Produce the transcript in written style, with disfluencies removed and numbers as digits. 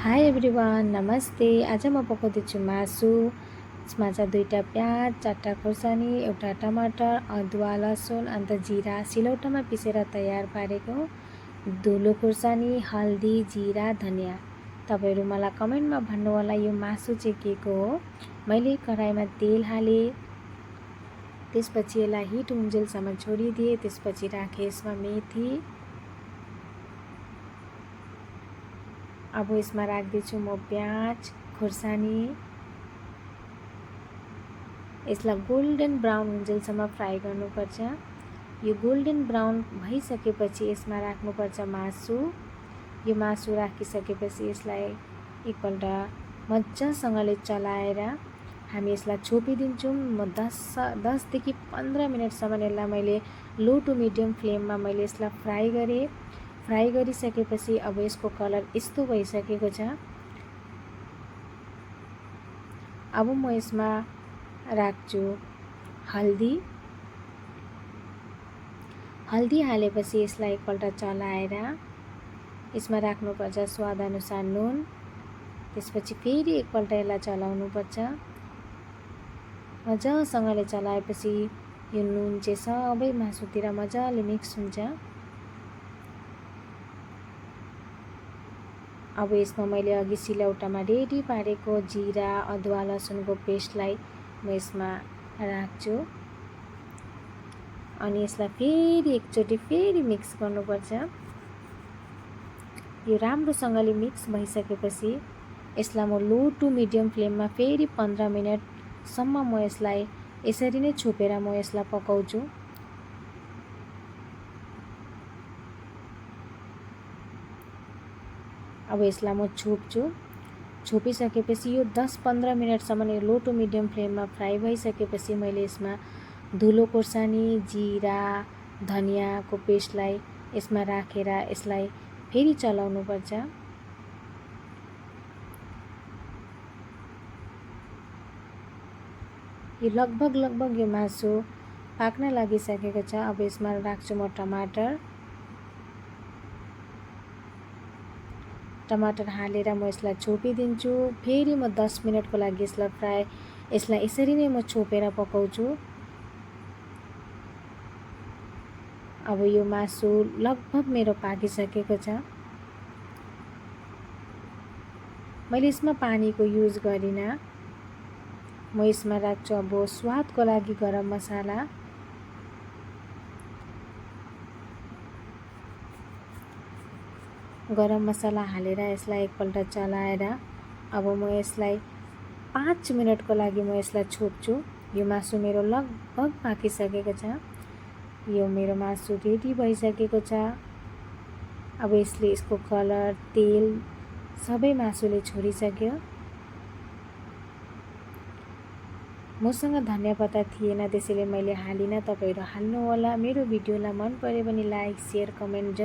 High everyone, नमस्ते। आज म पकाउँदैछु मासु। यसमा चाहिँ 2टा प्याज, 4टा खोर्सानी, एउटा टमाटर, अदुवा, लसुन अन्त जिरा सिलौटामा पिसेर तयार पारेको धुलो खोर्सानी, हल्दी, जिरा, धनिया। तपाईहरु मलाई कमेन्टमा भन्नु होला यो मासु चाहिँ केको हो। मैले कराईमा तेल हाले, त्यसपछि यसलाई हिट हुन्जेलसम्म छोडिदिए, त्यसपछि राखे यसमा मेथी। अब यसमा राख्दैछु म प्याज, खोर्सानी। यसलाई गोल्डन ब्राउन हुन्जेलसम्म फ्राई गर्नुपर्छ। यो गोल्डन ब्राउन भइसकेपछि यसमा राख्नुपर्छ मासु। यो मासु राखिसकेपछि यसलाई एकपल्ट मजासँगले चलाएर हामी यसलाई छोपिदिन्छौँ। म 10 देखि 15 मिनेटसम्म यसलाई मैले लो टु मिडियम फ्लेममा मैले यसलाई फ्राई गरेँ। फ्राई गरिसकेपछि अब यसको कलर यस्तो भइसकेको छ। अब म यसमा राख्छु हल्दी। हल्दी हालेपछि यसलाई एकपल्ट चलाएर यसमा राख्नुपर्छ स्वादअनुसार नुन। त्यसपछि फेरि एकपल्ट यसलाई चलाउनुपर्छ। मजासँगले चलाएपछि यो नुन चाहिँ सबै मासुतिर मजाले मिक्स हुन्छ। अब यसमा मैले अघि सिलौटामा रेडी पारेको जिरा, अदुवा, लसुनको पेस्टलाई म यसमा राख्छु अनि यसलाई फेरि एकचोटि फेरि मिक्स गर्नुपर्छ। यो राम्रोसँगले मिक्स भइसकेपछि यसलाई म लो टु मिडियम फ्लेममा फेरि 15 मिनेटसम्म म यसलाई यसरी नै छोपेर म यसलाई पकाउँछु। अब यसलाई म छोप्छु। छोपिसकेपछि यो 10-15 मिनेटसम्म लो टु मिडियम फ्लेममा फ्राई भइसकेपछि मैले यसमा धुलो खोर्सानी, जिरा, धनियाको पेस्टलाई यसमा राखेर यसलाई फेरि चलाउनुपर्छ। यो लगभग यो मासु पाक्न लागिसकेको छ। अब यसमा राख्छु म टमाटर हालेर म यसलाई छोपिदिन्छु। फेरि म 10 मिनेटको लागि यसलाई यसरी नै म छोपेर पकाउँछु। अब यो मासु लगभग मेरो पाकिसकेको छ। मैले यसमा पानीको युज गरिनँ। म यसमा राख्छु अब स्वादको लागि गरम मसाला। गरम मसाला हालेर यसलाई एकपल्ट चलाएर अब म यसलाई 5 मिनेटको लागि म यसलाई छोप्छु। यो मासु मेरो लगभग पाकिसकेको छ। यो मेरो मासु रेडी भइसकेको छ। अब यसको कलर, तेल सबै मासुले छोडिसक्यो। मसँग धनिया पत्ता थिएन त्यसैले मैले हालिनँ। तपाईहरु हाल्नु होला। मेरो भिडियोलाई मन पर्यो भने लाइक, शेयर, कमेन्ट